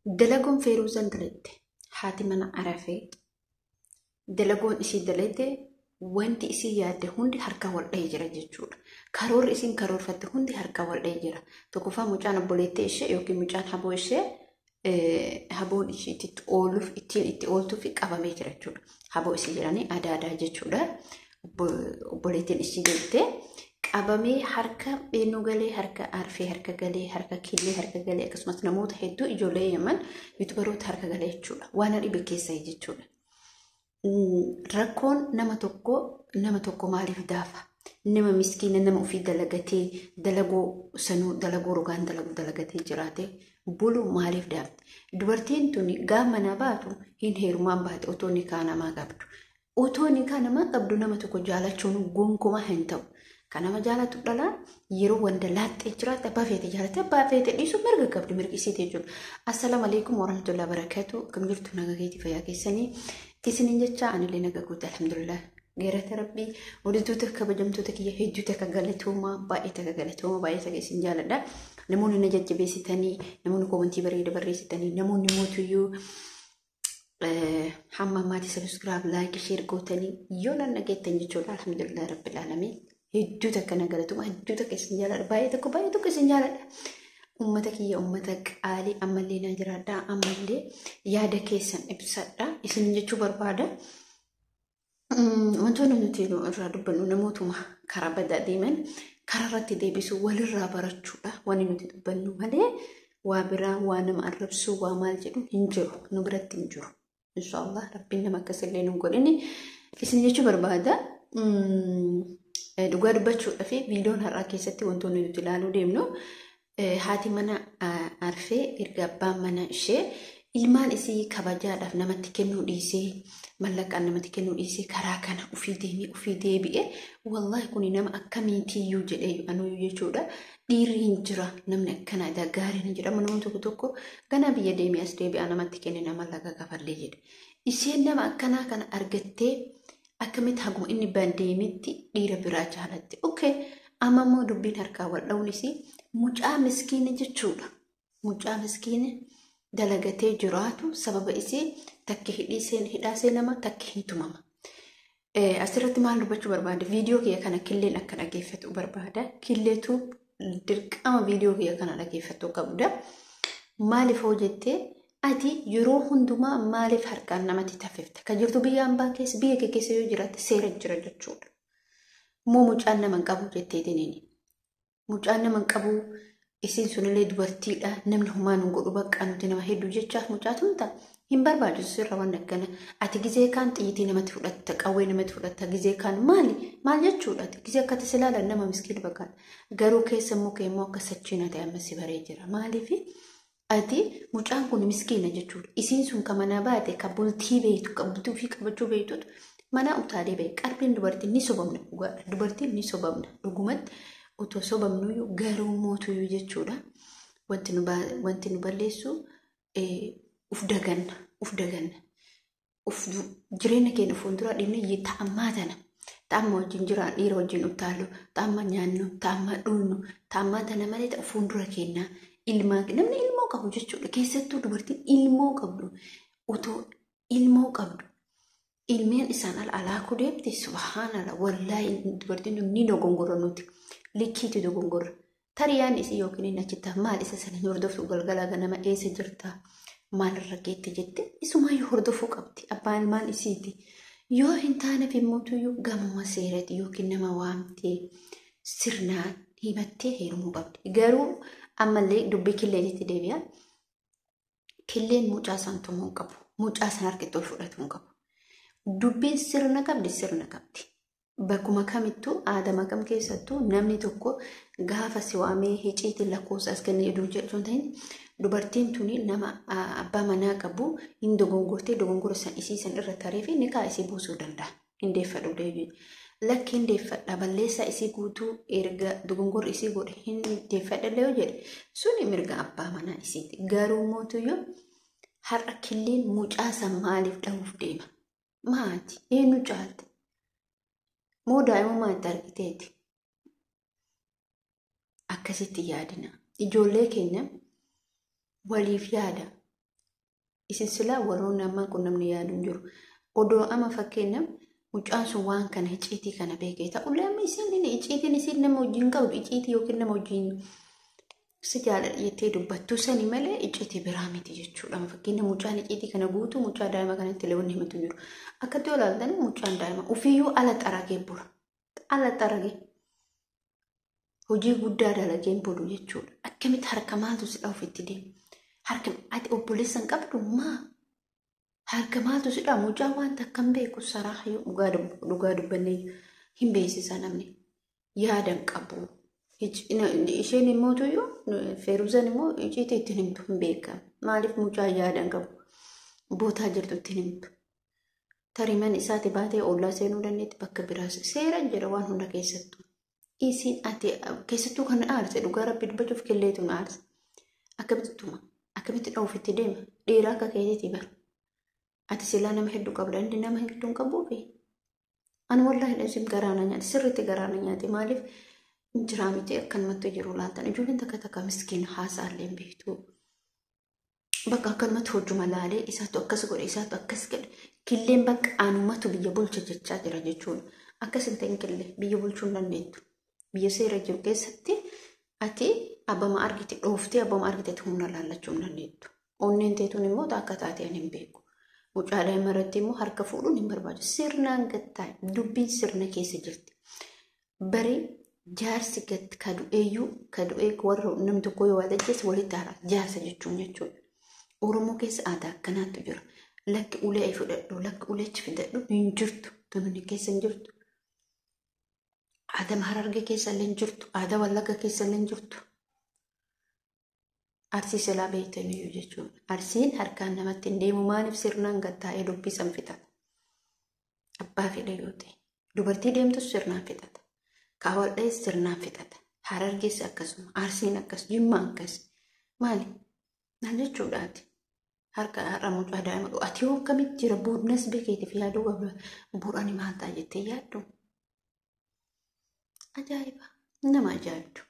Dalagoon Feeruuzaan dalagde, haati mana Arafee, dalagoon isii dalagde, wanti isii yaadde hundi harka wal dhahee jira jechuudha. Karoorri isiin karoorfatte hundi harka wal dhahee jira. Tokkoffaa, mucaan obboleettii ishee yookiin mucaan haboo ishee, haboon ishee itti ooluuf, ittiin itti ooltuuf qabamee jira jechuudha. Haboo isii jedhanii adaadaa jechuudha. Obboleettiin ishii jettee qabamee harka eenyu galee, harka Arfee harka galee, harka Killee harka galee, akkasumas namoota hedduu, ijoollee Yaman, YouTuberoota harka galee jechuudha. Waan dhibe keessa jechuudha. Rakkoon nama tokko nama tokko maaliif daafa? Nama miskiina, nama ofii dalagatee, dalagoo sanuu dalagoo rogaan dalagu dalagatee jiraate bulu maaliif daafte? Dubartiin tuni gaafa manaa baatu hin heerumaan baate otoo nikaa namaa qabdu. Otoo nikaa namaa qabdu nama tokko jaalachuun gonkumaa hin ta'u. Kan nama jaalatu dhalaan yeroo wanda laaxxee jiraatte, abbaa feete jaalatte, abbaa feete dhiisuu mirga qabdi, mirgi isiiti jechuudha. Assalaamu alaikum warahmatullahi wabarakatuh. Akkam jirtu? Naga keetii, fayyaa keessanii isiniin jecha, anillee naga guute, alhamdulillah. Geerata Rabbii, hordoftoota kabajamtoota kiyya, hedduu takka galatooma, baay'ee takka galatooma, baay'ee takka isin jaaladha. Namoonni na jajjabeessitanii, namoonni commentii bareeda barreessitanii, namoonni mootuyyuu hamma ammaatti subscribe, like, share gootanii yoo nan dhageettan jechuudha. Alhamdulillah rabbil aalamiin. Hedduu takka na galatuma, hedduu takka isin jaaladha, baay'ee tokko, baay'ee tokko isin jaaladha. Uummata kiyya, uummata qaalii, ammallee na jiraadha, ammallee yaada keessan ibsadha isin jechuu barbaada. Wantoonni nuti irraa dubbannu namootuma karaa badaa deeman karaa irratti deebisuu, walirraa barachuudha wanni nuti dubbannu malee waa biraa, waa nama arrabsuu, waa maal jedhu hin jiru, nu biratti hin jiru. Inshaallah Rabbiin nama akkasillee nu godhini isin jechuu barbaada. Dhugaa dubbachuudhaa fi viidiyoon har'aa keessatti wantoonni nuti ilaaluu deemnu, haati mana Arfee erga abbaan mana ishee ilmaan isii kabajaadhaaf namatti kennuu dhiisee, mallaqaan namatti kennuu dhiisee, karaa kana ofii deemee ofii deebi'e, wallaahi kuni nama akkamiitiyyuu jedhee anuyyuu jechuudha. Dhiirri hin jira, namni akkanaa gaariin hin jedhamu. Namni tokko tokko ganaa biyya deemee as deebi'a, namatti kennina, mallaqa kafallee jedhe. Isheen nama akkanaa kana argattee akkamitti haguma inni deemetti dhiira biraa jaalatte? Okay, amma immoo dubbiin harkaa wal dha'uunis mucaa miskiina jechuudha. Mucaa miskiina dalagatee jiraatu sababa isii takki hidhaa seenama, takki hin tumama. Asirratti maal dubbachuu barbaada? Viidiyoo kiyya kana Killeen akka dhageeffatu barbaada. Killeetu dirqama viidiyoo kiyya kana dhageeffachuu qabda. Maaliif hoo jettee, ati yeroo hundumaa maaliif harkaan namatti taffifta? Kan jirtu biyya hambaa keessa, biyya kee keessa yoo jiraatte seera jira jechuudha. Immoo mucaan nama hin qabu jetteetiniini. Mucaan nama hin qabu, isiin sunillee dubartiidha. Namni homaa nu godhu, bakka nuti nama hedduu jechaaf mucaatu hin ta'a. Hin barbaachisu sirra waan akkana. Ati gizee kaan xiyyitii namatti fudhatta, qawwee namatti fudhatta, gizee kaan maali? Maal jechuudha? Gizee akkatti si ilaalan nama miskiina fakkaata. Garuu keessa muka immoo akka sachiina ta'e amma si baree jira. Maaliif? Ati mucaan kun miskiina jechuudha. Isiin sun kan manaa baate, kan bultii beektu, kan bultii ofii qabachuu beektutu mana utaalee bahe. Qalbiin dubartii ni sobamna dhugaadha. Dubartiin ni sobamna dhugumatti, otoo sobamnuyyuu garuu mootuyyuu jechuudha. Wanti nu balleessu uf daganna, uf daganna. Uf jireenya keenya fuuldura dhiibnee ta'ammaa tana. Ta'amma wajjin jiraan, dhiira wajjin utaallu, ta'amma nyaannu, ta'amma dhugnu, ta'ammaa tana malee ta'u fuuldura keenyaa ilmaa, namni ilmoo qabu jechuudha. Keessattuu dubartiin ilmoo qabdu, otoo ilmoo qabdu ilmeen isaan ala alaakuu deemte, subhaanallah, wallaahi dubartiin ni dogongorra, nuti likkiitu dogongorra. Tariyaan isii yookiin inni achitti maal isa sana hin hordoftu, galgala ganama eessa jirta, maalirra geette jette isumaayyuu hordofuu qabdi, abbaan ilmaan isiiti. Yoo hin taaneef immoo gamuma seeratti yookiin nama waamtee sirnaan himattee heerumuu qabdi. Garuu ammallee dubbii Killeetitti deebi'a. Killeen mucaa isaan tumuu hin qabu. Mucaa san harkatti ol fudhatuu hin qabu. Dubbiin sirna qabdi, sirna qabdi. Bakkuma kamittuu, aadama kam keessattuu, namni tokko gaafa si waamee hiciitiin lakkoofsa as kennee jedhu jechuun ta'in, dubartiin tuni nama abbaa manaa qabu hin dogongortee, dogongora san isii san irra taree fi nikaa isii buusuu danda'a. Hin deeffadhu deebi'u. Lakki, hin deeffadha, balleessaa isii guutuu erga dogongorri isii godhe hin deeffadha illee yoo jedhe, suni mirga abbaa manaa isiiti. Garuu mootuyyuu har'a Killeen mucaa san maaliif dhahuuf deema? Maati? Eenyu caalte? Moo daa'imummaa itti argiteeti? Akkasitti yaadina. Ijoollee keenya waliif yaada. Isin silaa warroonni ammaa kun namni yaadu hin jiru. Odoo amma fakkeenyaaf mucaan sun waan kana icciitii kana beekee ta'ullee amma isin icciitiin isin nama wajjin qabdu icciitii yookiin nama wajjin si jaaladha jettee dubbattu sani malee icciitii biraa miti jechuudha. Fakkeenya mucaan icciitii kana guutuu mucaa daa'ima kanatti illee wanni himatu jiru. Akkatti yoo ilaaltan mucaan daa'ima ofiiyyuu ala xaragee bula. Ala xaragee hojii guddaa dalageen bulu jechuudha. Akkamitti harka maaltu si dhahuuf itti deema? Harka ati obboleessa hin qabdu maa? Harka maaltu si dhaha? Mucaan wanta akkam beeku saraa dhugaa dubbannee hin beeksisa namni. Yaada hin qabu. Isheen immoo tuyyuu Feeruzaan immoo icciitii ittiin himtu hin beekamu. Maaliif mucaa yaada hin qabu? Bootaa jirtu ittiin himtu. Tarii mana isaati baatee ollaa seenuu dandeetti bakka biraas seera jira waan hunda keessattuu. Isiin ati keessattuu kan aarse dhugaa rabbi dubbachuuf killeetu na aarse. Akkamitti tuma? Akkamitti dha'uuf itti deema? Dhiira akka keetiiti bara. Ati silaa nama hedduu qabda inni nama hedduu hin qabuufi. Ani wallaahi isin garaa na nyaate sirriitti garaa na nyaate maaliif jiraa miti akkanumatti jiru laaltan ijoolleen takka takka miskiin haasa'allee hin beektu. Bakka akkanumatti hojjuma laalee isaatu akkas godhe isaatu akkas godhe killeen bakka anumatu biyya bulcha jechaa jira jechuudha. Akkas hin ta'in killee biyya bulchuu hin dandeettu. Biyya seera jiru keessatti ati abbama argite dhooftee abbama argite humna laallachuu hin dandeettu. Onneen teetuun immoo akka taate ani hin beeku. Mucaa daa'ima irratti immoo harka fuudhuun hin barbaachisu. Sirnaan gattaa'e dubbiin sirna keessa jirti. Bari jaarsi ka du'eeyyuu ka du'ee warra namni tokko yoo ajjeese walitti haara jaarsa jechuun jechuudha. Oromoo keessa aadaa akkanaatu jira. Lakki ulee fudhadhu lakki uleechi fidadhu hin jirtu. Tununi keessa hin jirtu. Aadaa Harargee keessa illee hin jirtu. Aadaa Wallagga keessa illee hin jirtu. Arsii silaa beektaniyyuu jechuudha. Arsiin harkaan namatti hin deemu maaliif sirnaan gattaa'ee dubbisan fixata. Abbaa fedhe yoo ta'e. Dubartii deemtus sirnaan fixata. Kaawwadhees sirnaan fixata. Harargees akkasuma. Arsiin akkas. Jimma akkas. Maali? Maal jechuudhaati? Harka har'a mucaa daa'ima dhufu. Ati yoo akkamitti jira boodnas beekeetiif yaaduu qabda. Bu'uuraan maal ta'a jettee yaaddu? Ajaa'iba! Nama ajaa'ibdu.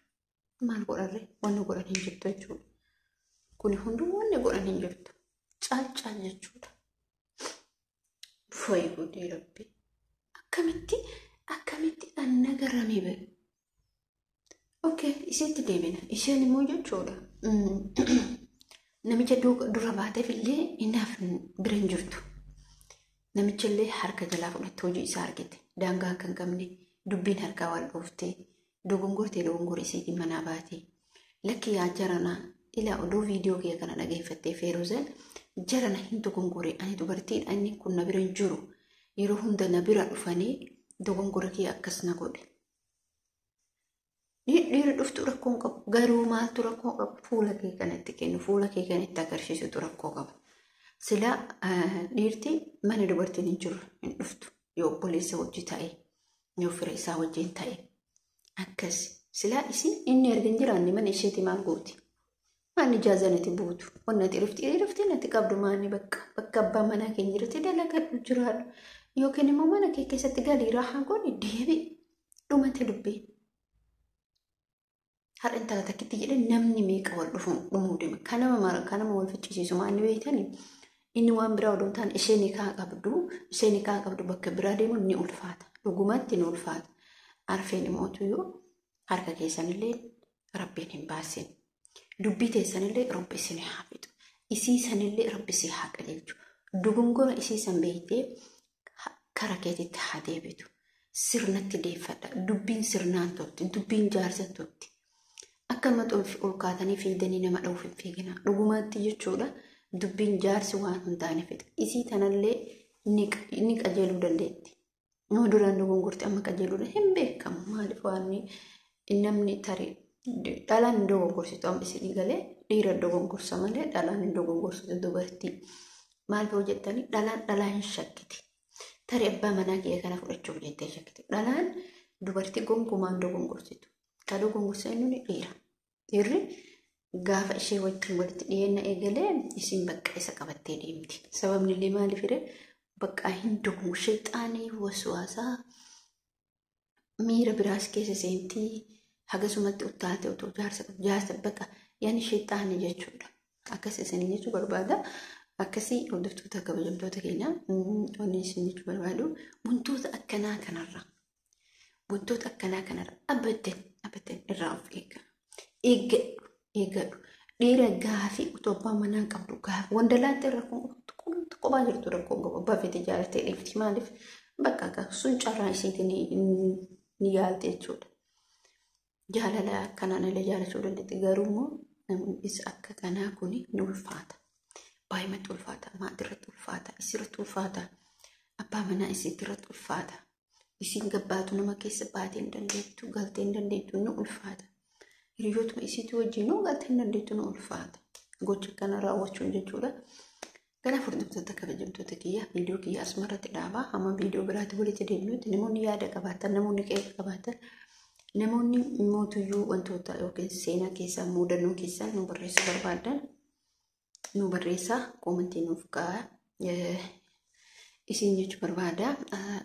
Maal godharree? Wanni godhan hin jirtu jechuudha. Kuni hunduu wanni godhan hin jirtu. Caal caal jechuudha. Fayi godhee rabbi. Akkamitti akkamitti anna garamee ba'e. Okay, isheetti deebina. Isheen immoo jechuudha. Namicha dura baateef illee inaaf bira hin jirtu. Namicha illee harka jalaa fudhatte hojii isaa argite. Daangaa akka hin qabne dubbiin harkaa wal dhooftee dogongortee dogongora isiitiin manaa baate. Lakki yaa jaranaa ilaa oduu viidiyoo kee kana dhageeffattee Feeruzaan jarana hin dogongore ani dubartiidha inni kun na bira hin jiru. Yeroo hunda na bira dhufanii dogongora kee akkas na godhe. Dhiira dhuftu rakkoo hin qabu. Garuu maaltu rakkoo qabu? Fuula kee kanatti kennu, fuula kee kanatti agarsiisutu rakkoo qaba. Silaa dhiirti mana dubartiin hin jiru hin dhuftu. Yoo obboleessa wajji ta'e, yoo fira isaa wajjin ta'e. Akkas silaa isin inni erga hin jiraanne mana isheeti maal gooti? Maanni ijaazanati buutu? Wanni ati dhufti dhufti natti qabdu maanni bakka bakka abbaa manaa keenya jirutti dalagadhu jiraadhu. Yookiin immoo mana kee keessatti galii raahaa godhi deebi dhumate dubbiin. Har'a intala takkitti jedhee namni meeqa wal dhufu dhumuu deema. Kanama mara kanama wal ficcisiisu maanni beektani inni waan biraa odoo hin taane ishee nikaa qabdu ishee nikaa qabdu bakka biraa deemuun ni ulfaata. Dhugumatti ni ulfaata. Arfeen immoo tuyyuu harka keessanillee rabbiin hin baasin. Dubbii teessanillee rabbi isin haa fixu. Isii sanillee rabbi si haa qajeelchu. Dogongora isii san beektee kara keetitti haa deebitu. Sirnatti deeffadha. Dubbiin sirnaan tolti. Dubbiin jaarsan tolti. Akkanumatti ol kaatanii fiigdanii nama dha'uuf hin fiigina. Dhugumatti jechuudha dubbiin jaarsi waan hin taane fixa. Isii tanallee ni qajeeluu dandeetti. Nama duraan dogongorte amma qajeeluu hin beekamu. Maaliif waan namni tarii dhalaan hin dogongorsitu amma isinii galee dhiira dogongorsa malee dhalaan hin dogongorsitu dubartii. Maaliif hoo jettanii dhalaan dhalaa hin shakkiti. Tarii abbaa manaa kiyya kana fudhachuuf jettee shakkiti. Dhalaan dubartii gonkumaan dogongorsitu. Ka dogongorsa inni dhiira. Dhiirri gaafa ishee wajjin walitti dhiyeenna eegalee isiin bakka isa qabattee deemti. Sababni illee maaliif jedhee bakka hin dogongu sheexaanii waswaasaa miira biraas keessa seentii hagasumatti uttaalte otoo jaarsa jaarsa bakka yaani sheexaanii jechuudha. Akkas isin jechuu barbaada. Akkasii hordoftoota kabajamtoota keenya, wanni isin jechuu barbaadu wantoota akkanaa kanarra, wantoota akkanaa kanarra abadan abadan irraa of eegga. Eeggadhu, eeggadhu. Dhiira gaafii utuu abbaa manaa qabdu gaafii wandalaatti rakkoon qabdu kophaa jirtu rakkoon qabu, abbaa feete jaalattee dhiifti, maaliif bakka sun carraa isiitiin ni yaalte jechuudha. Jaalala akkanaan illee jaalachuu dandeetti, garuu immoo isa akka kanaa kuni ni ulfaata. Baay'inatti ulfaata, maatirratti ulfaata, isirratti ulfaata, abbaa manaa isiitirratti ulfaata. Isiin gabbaatu nama keessa baatee hin dandeettu, galtee hin dandeettu, ni ulfaata. Hiriyootuma isiitii wajjin galtee hin dandeettu, ni ulfaata. Gocha kana raawwachuun jechuudha. Kanaaf hordoftoota kabajamtoota kiyya, viidiyoo kiyya asumarratti dhaabaa. Hamma viidiyoo biraatti walitti deebinutti, namoonni yaada qabaatan, namoonni qeeqa qabaatan, namoonni mootuyyuu wantoota yookiin seenaa keessaa mudannoo keessaa nu barreessuu barbaadan nu barreessaa, koomentii nuuf kaa'aa isin jechuu barbaada.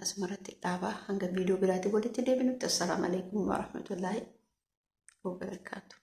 Asumarratti dhaabaa, hanga viidiyoo biraatti walitti deebinutti, assalaamu alaikum warahmatullaahi wabarakaatu.